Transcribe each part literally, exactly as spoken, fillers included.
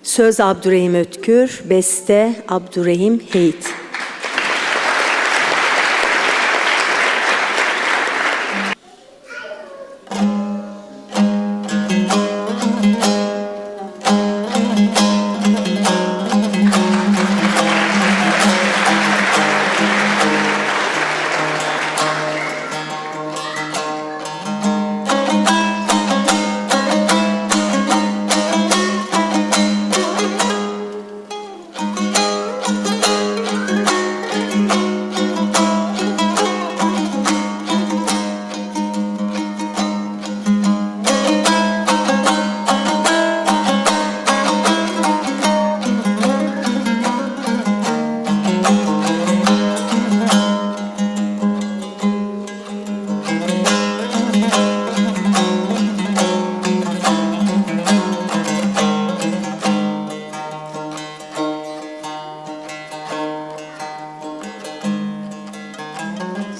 سۆز ئابدۇرېھىم ئۆتكۈر، بەستە ئابدۇرېھىم ھېيت.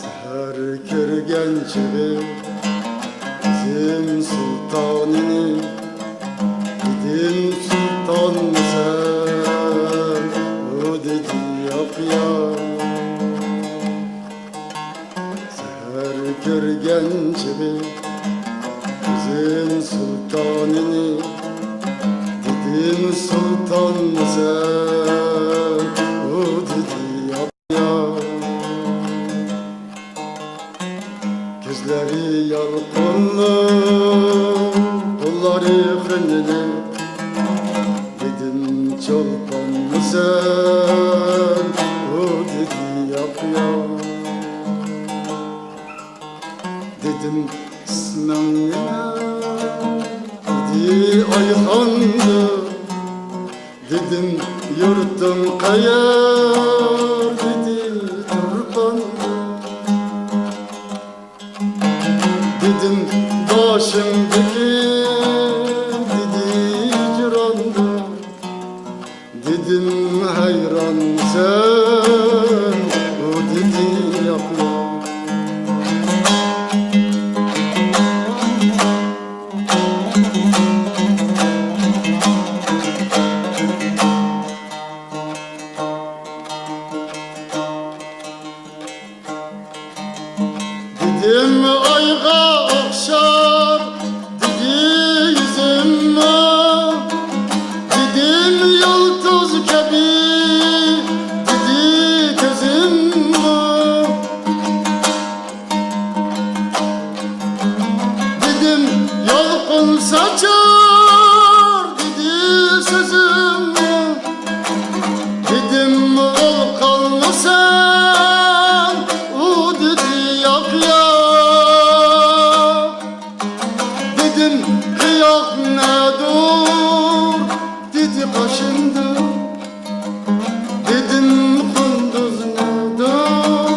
سەھەر كىرگەن چېغى قىزىم سۇلتانىنى، دېدىم، سۇلتانمۇسەن؟ ئۇ دېدى، ياق، ياق. سەھەر كىرگەن چېغى قىزىم سۇلتانىنى، دېدىم، سۇلتانمۇسەن؟ ئۇ دېدى، ياق، ياق. كۆزلىرى يالقۇنلۇق، قوللىرى خېنىلىق، دېدىم، چولپانمۇسەن؟ ئۇ دېدى، ياق، ياق. دېدىم، ئىسمىڭ نېمە؟ دېدى، ئايخاندۇر. دېدىم، يۇرتۇڭ قەيەر؟ دېدى، تۇرپاندۇر. دېدىم، باشىمدىكى، دېدى، ھىجراندۇر. دېدىم، ھەيرانسەن؟ ئۇ دېدى، ياق، ياق. دېدىم، ئايغا ئوخشار، دېدى، يۈزۈممۇ. دېدىم، يۇلتۇز كەبى، دېدى، كۆزۈممۇ. دېدىم، يالقۇن ساچار، دېدى، سۆزۈمنى. دېدىم، ئۇلقالمىسام، ئۇ دېدى، ياق، ياق. دېدىم، قىياق نەدۇر؟ دېدى، قاشىمدۇر. دېدىم، قۇندۇز نەدۇر؟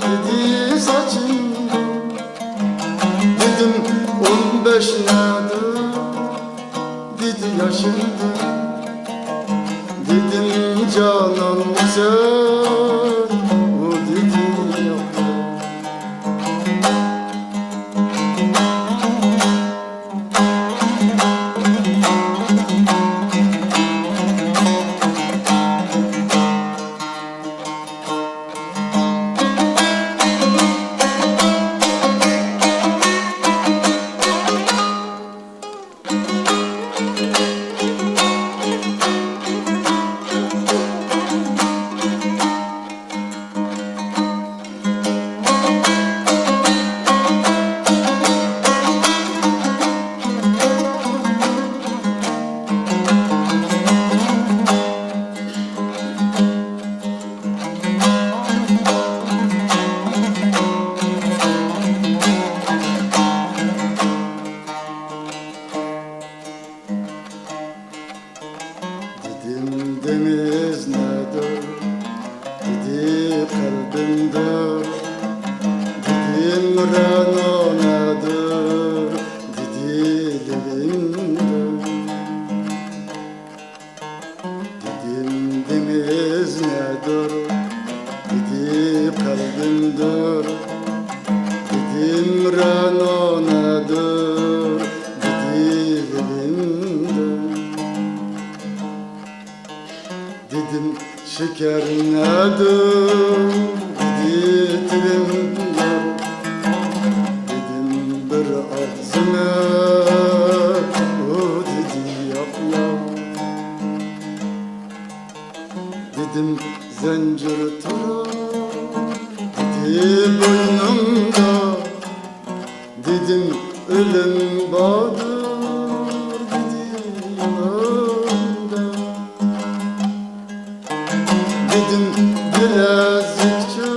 دېدى، ساچىمدۇر. دېدىم، ئون بەش نەدۇر؟ دېدى، ياشىمدۇر. دېدىم، جانانمۇسەن؟ ئۇ دېدى، ياق. دېدىم، دېڭىز نەدۇر؟ دېدى، قەلبىمدۇر. دېدىم، رەنا نەدۇر؟ دېدى، لېۋىمدۇر. دېدىم، دېڭىز نەدۇر؟ دېدى، قەلبىمدۇر. دېدىم، رەنا نەدۇر؟ دېدى، لېۋىمدۇر. دېدىم، شېكەر نەدۇر؟ دېدى، تىلىمدۇر. دېدىم، بىر ئاغزىنى، ئۇ دېدى، ياق، ياق. دېدىم، زەنجىر تۇرۇپ، دېدى، بوينۇڭدا. دېدىم، ئۆلۈم باردۇر، دېدى، يېنىمدا. دېدىم، بىلەزىكچۇ؟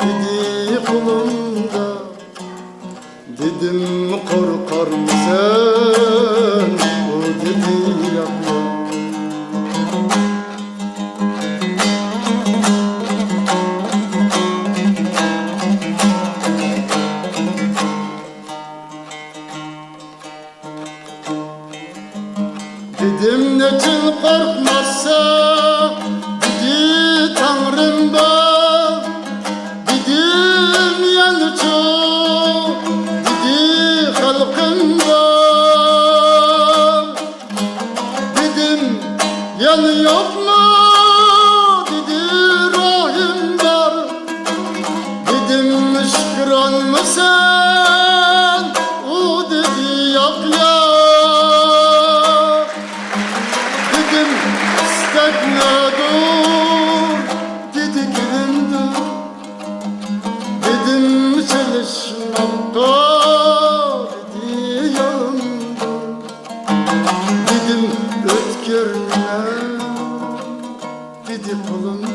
دېدى، قولۇمدا. دېدىم، قورقارمۇسەن؟ ئۇ دېدى، ياق، ياق. دېدىم، نېچۈن قورقماسسەن؟ دېدى، تەڭرىم بار. دېدىم، يەنىچۇ؟ دېدى، خەلقىم بار. دېدىم، يەنە يوقمۇ؟ دېدى، روھىم بار. دېدىم، شۈكرانمۇسەن؟ ئۇ دېدى، ياق، ياق. دېدىم، ئىستەك نەدۇر؟ دېدى، گېلىمدۇر. دېدىم، چېلىشماققا، دېدى، يالىمدۇر. دېدىم، ئۆتكۈر نېمە؟ دېدى، قولۇم.